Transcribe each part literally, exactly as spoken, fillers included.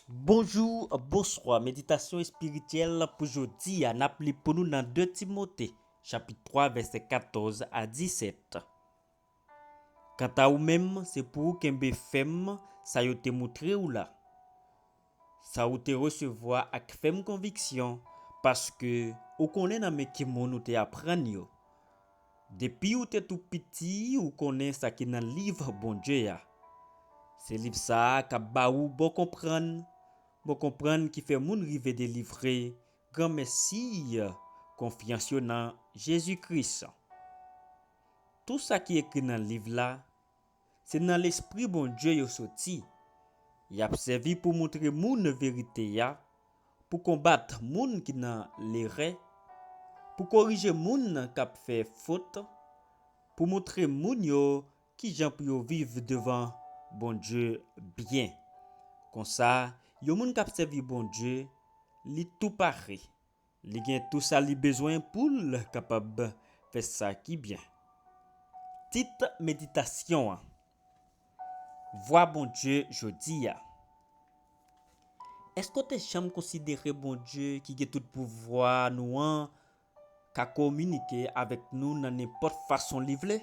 Bonjou, bonswa. Meditasyon espirityèl pou jodi a, n ap li pou nou nan de Timote, chapit twa, vèsè katòz a disèt. Kanta ou menm, se pou ou kenbe fèm sa yo te moutre w la, sa ou te resevwa ak fèm konviksyon, paske ou konnen nan men ki moun ou te aprann yo. Depi ou te tou piti, ou konnen sa ki nan liv Bondye a. Se liv sa a k ap ba ou bon konprann, bon konprann ki fè moun rive delivre, granmèsi konfyans yo nan Jezi Kris. Tou sa ki ekri nan liv la, se nan Lespri Bondye yo soti. Y ap sèvi pou moutre moun verite a, pou konbat moun ki nan lerè, pou korije moun k ap fè fot, pou moutre moun yo kijan pou yo viv devan Bondye byen. Konsa, yon moun k ap sèvi Bondye, li tou pare. Li gen tou sa li bezwen pou l kapab fè sa ki byen. Tit meditasyon an: Vwa Bondye jodi a. Èske w te janm konsidere Bondye ki gen tout pouvwa nou an ka kominike avèk nou nan nenpòt fason li vle?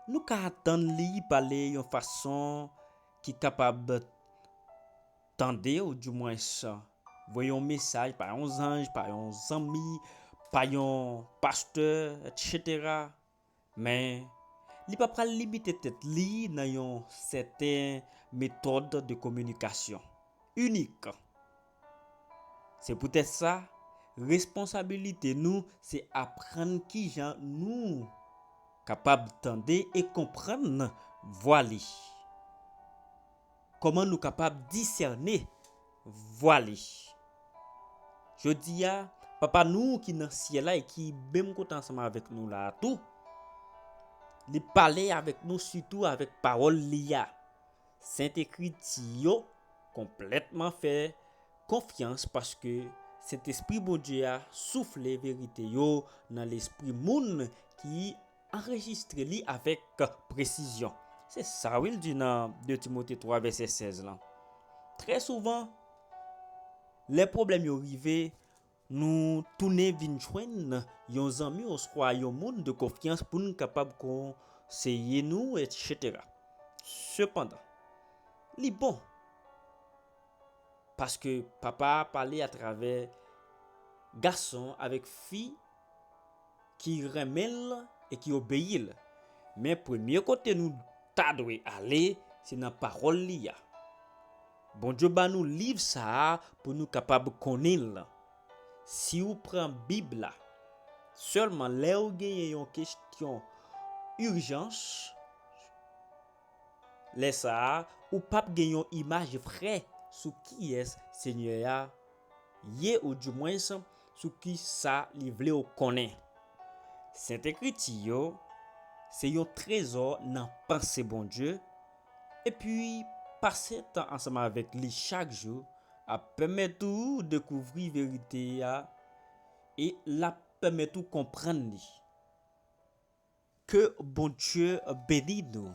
Nou ka tann li pale yon fason ki kapab tande, oudimwens voye yon mesaj pa yon zanj, pa yon zanmi, pa yon pastè, etsetera. Men, li pa pral limite tèt li nan yon sèten metòd de kominikasyon inik. Se poutèt sa, responsabilite nou se aprann kijan nou kapab tande e konprann vwa li. Kòman nou kapab disène vwa li? Jodi a, Papa nou ki nan syèl la e ki menm kote ansanm avèk nou la a tou, li pale avèk nou sitou avèk pawòl li a. Sent Ekriti yo konplètman fè konfyans, paske Sentespri Bondye a soufle verite yo nan lespri moun ki anrejistre li avèk presizyon. Se sa wi l di nan de Timote twa vèsè sèz lan. Trè souvan, lè pwoblèm yo rive, nou tounen vin jwenn yon zanmi oswa yon moun de konfyans pou n kapab konseye nou, etsetera. Sepandan, li bon, paske Papa a pale atravè gason avèk fi ki renmen l e ki obeyi l. Men premye kote nou ta dwe ale, se nan pawòl li a. Bondye ba nou liv sa a pou nou kapab konnen l. Si w pran Bib la sèlman lè w genyen yon kesyon ijans, lè sa a, ou p ap gen yon imaj vrè sou kiyès Senyè a ye, oudimwens sou ki sa li vle w konnen. Sent Ekriti yo se yon trezò nan panse Bondye, epi pase tan ansanm avèk li chak jou ap pèmèt ou dekouvri verite a e l ap pèmèt ou konprann li. Ke Bondye beni nou.